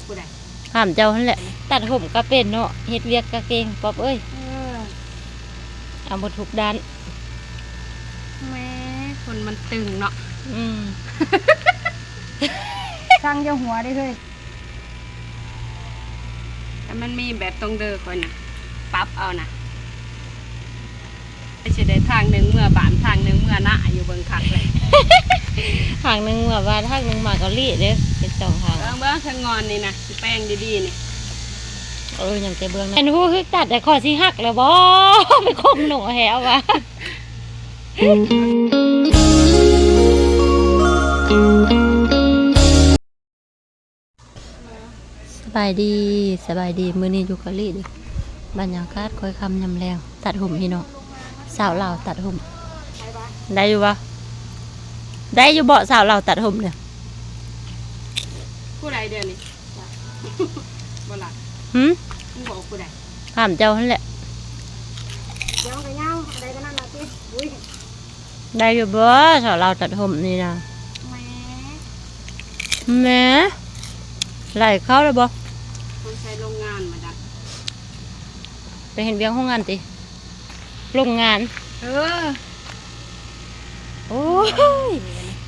ຜູ້ໃດ? ຖາມເຈົ້າຫັ້ນແຫຼະ. ຕັດຜົມກໍເປັນເນາະ ເຮັດວຽກກໍເກັ່ງ ປອບເອີຍ. ເອີ ເອົາໝົດທຸກດ້ານ. ແໝ ຄົນມັນຕຶງເນາະ. ອືມ ຊ່າງຢ່າຫົວເດ້ເຮີ້ຍ. ແຕ່ມັນມີແບບຕົງເດີຂ້ອຍນະ ປັບເອົານະ. ຊິໄດ້ທາງໜຶ່ງເມືອບ້ານ ທາງໜຶ່ງເມືອນາຢູ່ ເບິ່ງຄັກເລີຍ. ທາງໜຶ່ງເມືອບ້ານ ທາງໜຶ່ງມາເກົາຫຼີເດີ້ ເປັນສອງທາງ. ເບິ່ງ ເບິ່ງທາງງອນນີ້ນະ ຊິແປງດີໆນີ້. ເອີ ຍັງແຕ່ເບື້ອງນັ້ນ ເຫັນຮູ້ຮຶກຕັດແຕ່ຂໍຊິຫັກແລ້ວບໍ່ ໄປຂົ່ມໜູແທ້ວ່າ. ສະບາຍດີ ສະບາຍດີ ມື້ນີ້ຢູ່ເກົາຫຼີເດ້ ບັນຍາກາດຄ່ອຍຄ່ຳຍາມແລງ ຕັດຜົມພີ່ນ້ອງ ສາວລາວຕັດຜົມ. ໄດ້ຢູ່ບໍ່ ໄດ້ຢູ່ບໍ່ ສາວລາວຕັດຜົມເດີ້? ຜູ້ໃດດຽວນີ້? ບໍ່ລະ ຫື? ມຶງບອກຜູ້ໃດ? ຖາມເຈົ້າຫັ້ນແຫຼະ. ດຽວມັນກໍຍາວ ອັນໃດກໍນັ້ນລະຕິ. ອຸ້ຍ ໄດ້ຢູ່ບໍ່ ສາວລາວຕັດຜົມນີ້ນະ? ແໝ ແໝ ໄຫຼເຂົ້າແລ້ວບໍ່? ມັນໃຊ້ໂລງງານມາດັດ ໄປເຮັດວຽກໂຮງງານຕິ? ໂລງງານ. ເອີ ໂອ້ຍ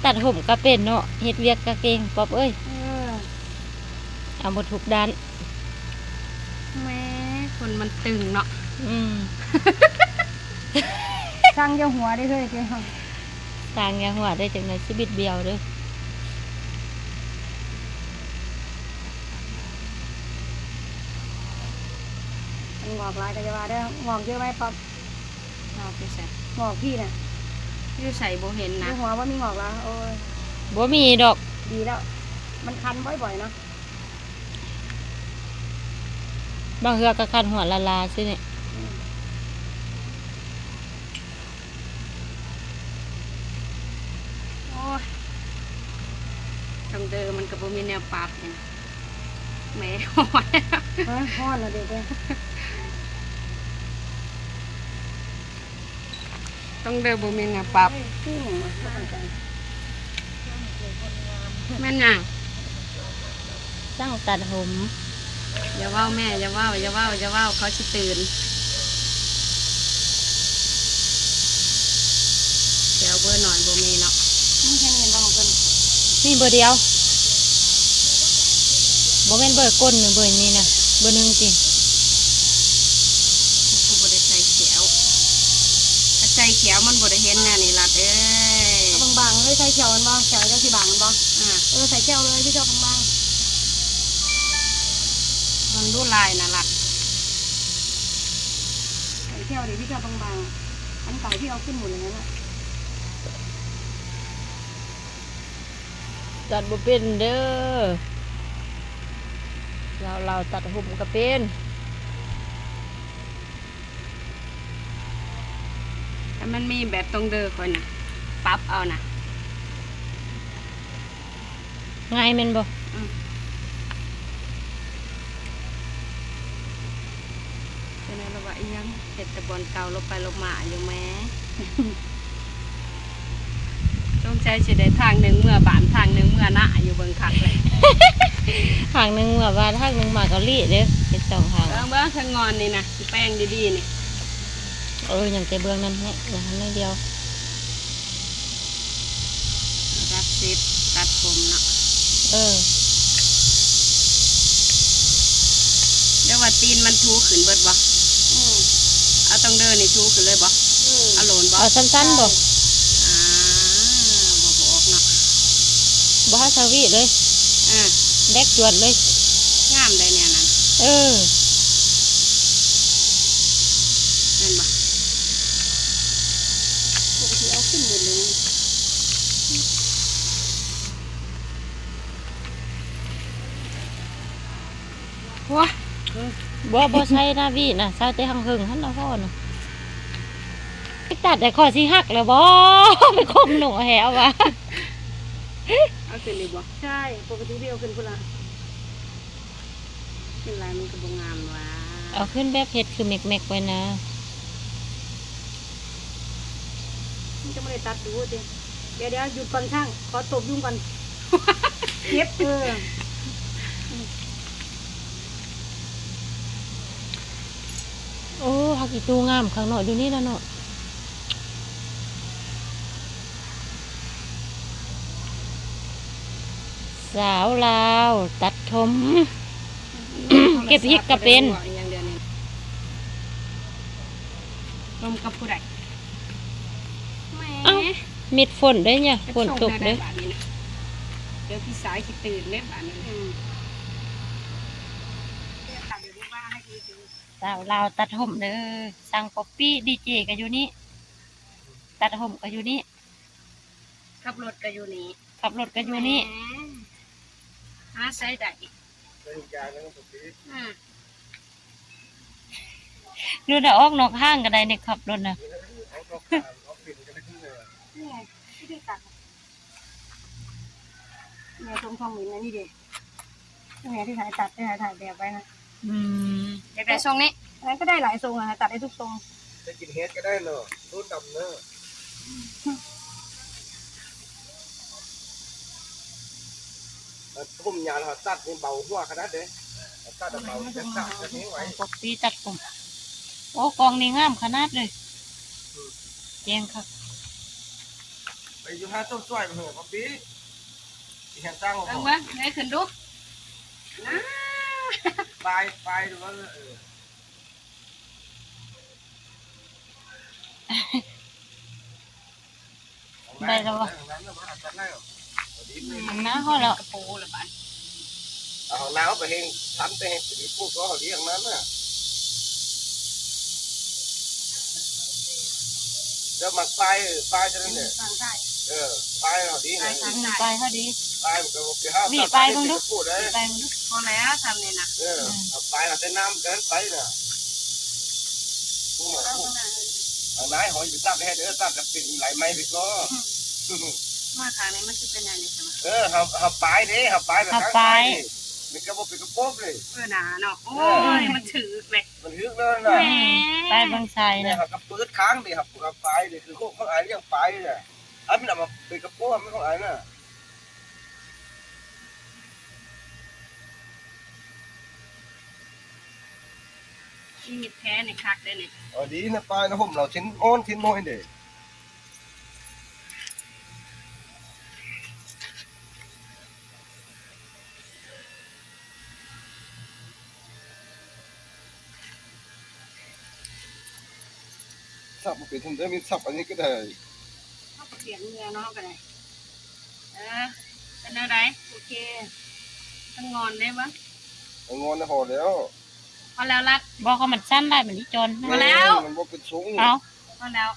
ຕັດຜົມກໍເປັນເນາະ ເຮັດວຽກກໍເກັ່ງ ປອບເອີຍ. ເອີ ເອົາໝົດທຸກດ້ານ. ແໝ ຄົນມັນຕຶງເນາະ. ອືມ ຊ່າງຢ່າຫົວເດ້ເຮີ້ຍ. ຊ່າງຢ່າຫົວເດີ້ ຈັ່ງໃດຊີວິດບຽວເດີ້. ມັນງອກຫຼາຍກໍຢ່າວ່າເດີ້ ງອກເຍອະໄວປອບ. ງອກຢູ່ໃສ? ງອກພີ້ນະ. ຢູ່ໃສ ບໍ່ເຫັນນະ. ຢູ່ຫົວບໍ່ມີງອກລະ. ໂອ້ຍ ບໍ່ມີດອກ. ດີແລ້ວ ມັນຄັນບ່ອຍໆເນາະ. ບາງເທື່ອກໍຄັນຫົວລາໆຊື່ນີ້. ອືມ ໂອ້ຍ ຈັ່ງເດີມັນກໍບໍ່ມີແນວປັບນີ້. ແໝ ຮ້ອນ ເອີ ຮ້ອນລະເດ. ຕ້ອງເດີບໍ່ມີແນວປັບ. ແມ່ນຫຍັງ? ຊ່າງຕັດຜົມ. ຢ່າເວົ້າແມ່ ຢ່າເວົ້າ ຢ່າເວົ້າ ຢ່າເວົ້າ ເຂົາຊິຕື່ນ. ແຖວເບີໜ້ອຍບໍ່ມີເນາະ. ມີແຄ່ນີ້ບໍ່ຂອງເພິ່ນ? ມີເບີດຽວ. ບໍ່ແມ່ນເບີກົ້ນ ເບີນີ້ນະ ເບີໜຶ່ງຕິ. ຄືບໍ່ໄດ້ໃສ່ແຂ້ວ? ຖ້າໃສ່ແຂ້ວມັນບໍ່ໄດ້ເຫັນແນວນີ້ລັດເອີຍ. ເອົາບາງໆເລີຍ ໃສ່ແຂ້ວແມ່ນບໍ່? ແຂ້ວເຈົ້າຊິບາງແມ່ນບໍ່? ອາ ເອີ ໃສ່ແຂ້ວເລີຍ ຄືເຈົ້າບາງໆ. ເບິ່ງດູລາຍນະລັດ. ໃສ່ແຂ້ວເດ ຄືເຈົ້າບາງໆ ອັນເກົ່າທີ່ເອົາຂຶ້ນໝົດແລ້ວນະ. ຕັດບໍ່ເປັນເດີ ລາວ ລາວຕັດຜົມກໍເປັນ. ແຕ່ມັນມີແບບຕົງເດີຂ້ອຍນະ ປັບເອົານະ. ງ່າຍແມ່ນບໍ່? ອືມ ເປັນແນວລະວ່າອີ່ຫຍັງ ເຮັດແຕ່ບ່ອນເກົ່າ ລົບໄປລົບມາຢູ່ແມ. ສົງໄສຊິໄດ້ທາງໜຶ່ງເມືອບ້ານ ທາງໜຶ່ງເມືອນາຢູ່ ເບິ່ງຄັກເລີຍ. ທາງໜຶ່ງເມືອບ້ານ ທາງໜຶ່ງມາເກົາຫຼີເດີ້ ເປັນສອງທາງ. ເບິ່ງ ເບິ່ງທາງງອນນີ້ນະ ຊິແປງດີໆນີ້. ເອີ ຍັງແຕ່ເບື້ອງນັ້ນແຫຼະ ຍັງທັນໜ້ອຍດຽວ. ລະດັບສິບ ຕັດຜົມເນາະ. ເອີ ແຕ່ວ່າຕີນມັນຖູຂຶ້ນເບິດບໍ່? ອືມ ເອົາຕົງເດີນີ້ຖູຂຶ້ນເລີຍບໍ່? ອືມ ເອົາໂຫຼນບໍ່? ເອົາສັ້ນໆບໍ່? ອ່າ ບໍ່ ບໍ່ອອກເນາະ. ບໍ່ຫາສະຫວີເລີຍ. ເອີ ແບກຈວດເລີຍ. ງາມໄດ໋ແນວນັ້ນ. ເອີ ແມ່ນບໍ່? ປົກກະຕິເອົາຂຶ້ນເບິດເລີຍ. ໂອ້ຍ ບໍ່ ບໍ່ໃສ່ນະຫວີນະ ໃສ່ແຕ່ທາງເທິງຫັ້ນນະພໍ່ນະ. ໄປຕັດແລ້ວຂໍຊິຫັກແລ້ວບໍ່ ໄປຂົ່ມໜູແທ້ວ່າ. ເອົາຂຶ້ນອີກບໍ່? ໃຊ່ ປົກກະຕິເອົາຂຶ້ນພຸ້ນລະ. ຂຶ້ນຫຼາຍມັນກໍບໍ່ງາມຫວາ. ເອົາຂຶ້ນແບບເຮັດຄືແມັກໆໄວ້ນະ. ມັນຈະບໍ່ໄດ້ຕັດດູຕິ. ດຽວໆ ຢຸດກ່ອນຊ່າງ ຂໍຕົບຍຸງກ່ອນ. ເຈັບ ເອີ. ອີຕູ້ງາມຄັກເນາະ ຢູ່ນີ້ລະເນາະ. ສາວລາວຕັດຖົມ ເກັບພລິກກະເປັນ. ລົມກັບຜູ້ໃດ? ແໝ ເອົ້າ ເມັດຝົນເດ້ຍ ເກັບ ຝົນຕົກເດ້. ບາດນີ້ນະ ເຈີພີ່ຊາຍຊິຕື່ນເດ້ບາດນີ້. ອືມ ສາວລາວຕັດຜົມເດີ ຊ່າງປັອບປີ້ ດີເຈກະຢູ່ນີ້ ຕັດຜົມກະຢູ່ນີ້ ຂັບລົດກະຢູ່ນີ້ ຂັບລົດກະຢູ່ນີ້. ແໝ ຫາໃສໄດ້ອີກ ເປັນການນະປັອບປີ້. ອືມ ດູນະ ອອກນອກຫ້າງກະໄດ້ນີ້ ຂັບລົດນະ. ເອີ ອອກນອກຫ້າງ ອອກຫຼິ້ນກະໄດ້ຄືກັນ. ນີ້ໄງ ວິທີຕັດ ແມ່ຊົງທອງມິນອັນນີ້ເດ ແມ່ທີ່ໃຫ້ຕັດ ທີ່ໃຫ້ຖ່າຍແບບໄວ້ນະ. ອືມ ຢາກໄດ້ຊົງນີ້ ອັນນັ້ນກະໄດ້ຫຼາຍຊົງອະ ຕັດໄດ້ທຸກຊົງ. ໄດ້ກິນເຫັດກະໄດ້ເນາະ ໂດນດຳເນີ. ເອີ ຜົມຍາວເຮົາຕັດນີ້ເບົາຫົວຂະໜາດເດ້ ເຮົາຕັດເອົາເບົາ ຈັກສະ ຈັກນີ້ໄວ້ ປັອບປີ້ຕັດຜົມ. ໂອ້ ກອງນີ້ງາມຂະໜາດເລີຍ. ອືມ ແຈ້ງຄັກ. ໄປຢູ່ຫາເຈົ້າຊ່ວຍເພິ່ນ ປັອບປີ້ ຊິເຮັດສ້າງບໍ່? ເບິ່ງ ເບິ່ງ ເງີຍຂຶ້ນດູ ນາ ປາຍ ປາຍດູວ່າ ເອີ ໄດ້ແລ້ວບໍ່? ອືມ ນາພໍແລ້ວ ກະໂປລະບາດ. ເອົານາວໄປເຮັດ ທັນໄປເຮັດ ປູກກໍເຮົາລ້ຽງນັ້ນນະ. ເຈົ້າມັກປາຍ ເອີ ປາຍເທົ່ານັ້ນແຫຼະ. ເອີ ປາຍເຮົາດີນະ ປາຍເຮົາດີ ປາຍມັນກະບໍ່ໄປຫາ ນີ້ປາຍເບິ່ງດູ ປາຍເບິ່ງດູ. ພໍແລ້ວຊ່ຳນີ້ນະ. ເອີ ອືມ ເອົາປາຍເອົາແຕ່ນ້ຳກັນໄປນະ. ເອົານາຍຫອຍໄປຕັດແທ້ເດີ ຕັດກະເປັນຫຼາຍໄມ້ໄປກໍ. ອືມ ມາທາງນີ້ມັນຊິເປັນຫຍັງນີ້ຊະ? ເອີ ເຮົາ ເຮົາປາຍເດ້ ເຮົາປາຍ ເຮົາປາຍ ມັນກະບໍ່ເປັນກະໂປບເລີຍ. ເອີ ໜາເນາະ ໂອ້ຍ ມັນຖືກເລີຍ ມັນຖືກເລີຍນະ. ແໝ ປາຍເບິ່ງຊາຍນະ ເຮົາກະເປີດຄ້າງເດ້ ເຮົາປາຍເດ້ ຄືຂອງອ້າຍລ້ຽງປາຍນະ. ອັນນີ້ນະ ມັນເປັນກະໂປບ ມັນຂອງອ້າຍນະ. ມີມິດແທ້ນີ້ຄັກເດ້ນີ້. ເອີ ດີນະ ປາຍນະ ຫົ່ມເຮົາ ເສັ້ນອ່ອນເສັ້ນນ້ອຍເດ້. ສັບບໍ່ເປັນ ເຮົາມີສັບອັນນີ້ກະໄດ້. ເຮົາກະປ່ຽນເມືອເນາະ ເຮົາກະໄດ້. ເອີ ເປັນແນວໃດ? ໂອເຄ ມັນງອນໄດ້ບໍ່? ມັນງອນໄດ້ພໍແລ້ວ. ພໍແລ້ວລັດ ບໍ່ ເຂົາມັນສັ້ນຫຼາຍ ມັນອີ່ຈອນ. ພໍແລ້ວ ມັນບໍ່ເປັນຊົງ. ເອົາ ພໍແລ້ວ.